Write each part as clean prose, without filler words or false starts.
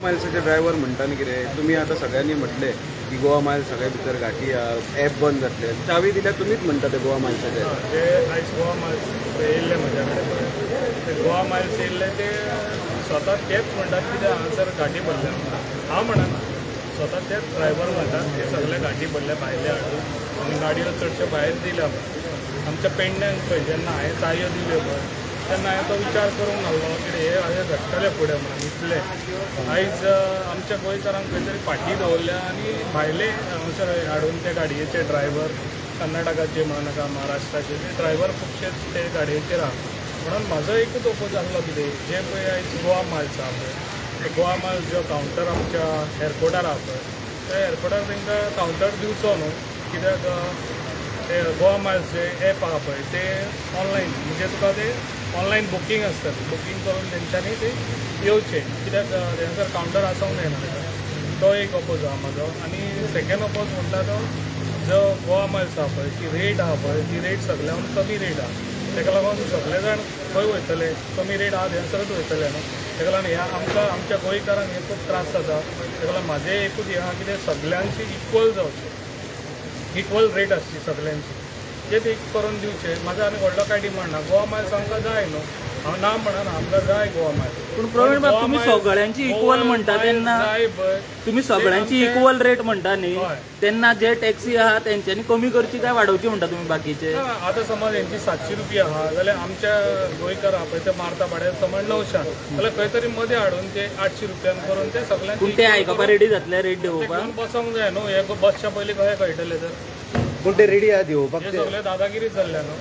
मायल्साचे driver म्हणटा न्ही कितें तुमी आतां सगळ्यांनी म्हटलें की गोवा मायल्स सगळे भितर घाटी एप बंद जातले, चावी दिल्यार तुमीच म्हणटा ते गोवा मायल्साचे. ते आयज गोवा मायल्स येयल्ले म्हज्या कडेन पळय, ते गोवा मायल्स येयल्ले ते स्वता तेच म्हणटात कित्याक हांगासर घाटी भरल्या म्हणटा. हांव म्हणना, स्वता तेच ड्रायव्हर म्हणटात ते सगळे घाटी भरले भायले हाडून आनी गाडयो चडश्यो भायर दिल्या म्हणून. आमच्या पेडण्यांक पळय जेन्ना हांवें चायो दिल्यो पळय तेन्ना हांवें तो विचार करूंक नासलो कितें हे अशें घडटलें फुडें म्हणून. इतलें आयज आमच्या गोंयकारांक खंय तरी फाटीं दवरल्या आनी भायले हांगासर हाडून ते गाडयेचे ड्रायव्हर कर्नाटकाचे म्हणूं नाका महाराष्ट्राचे ते ड्रायव्हर खुबशे ते गाडयेचेर आहा. म्हणून म्हाजो एकूच ओपोज आसलो कितें जे पळय आयज गोवा माल्स आहा पळय, ते गोवा माल्स जो कावंटर आमच्या एअरपोर्टार आहा पळय त्या एअरपोर्टार तांकां कावंटर दिवचो न्हू, कित्याक ते गोवा माल्स जे एप आहा पळय ते ऑनलायन म्हणजे तुका ते ऑनलायन बुकींग आसता, बुकींग करून तेंच्यांनी ते येवचे, कित्याक थंयसर कावंटर आसूंक जायना ताका. तो एक ओपोज आहा म्हाजो. आनी सेकेंड ओपोज म्हणटा तो जो गोवा मायल्स आहा पळय ती रेट आहा पळय ती रेट सगळ्याहून कमी रेट आहा, ताका लागून सगळे जाण खंय वयतले, कमी रेट आहा थंयसरच वयतले न्हू. ताका लागून ह्या आमकां आमच्या गोंयकारांक हे खूब त्रास जाता. ताका लागून म्हाजें एकूच हें आहा कितें सगळ्यांची इक्वल जावचें, इक्वल रेट आसची सगळ्यांची, ते ते करून दिवचे. म्हाजो आनी व्हडलो कांय डिमांड ना. गोवा मायल्स आमकां जाय न्हू, हांव ना म्हणना, आमकां जाय गोवा मायल्स. पूण प्रवीण बाब तुमी सगळ्यांची इक्वल म्हणटा तेन्ना, तुमी सगळ्यांची इक्वल रेट म्हणटा न्ही, तेन्ना जे टॅक्सी आहा तेंच्यांनी कमी करची काय वाडोवची म्हणटा तुमी बाकीचे? आतां समज हेंची 700 रुपया आहा जाल्यार आमच्या गोंयकार आहा पळय ते मारता भाडें समज 900, जाल्यार खंय तरी मदें हाडून ते 800 रुपयान करून ते सगळ्यांक. पूण ते आयकपा रेडी जातले रेट देवोवपाक? बसोंक जाय न्हू, हे बसच्या पयलीं कशें कळटलें तर? पूण ते रेडी आहा दिवपाक? हे सगळे दादागिरी चल्ल्या न्हू.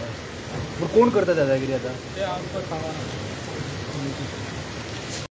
पूण कोण करता दादागिरी आतां ते आमकां सांगना.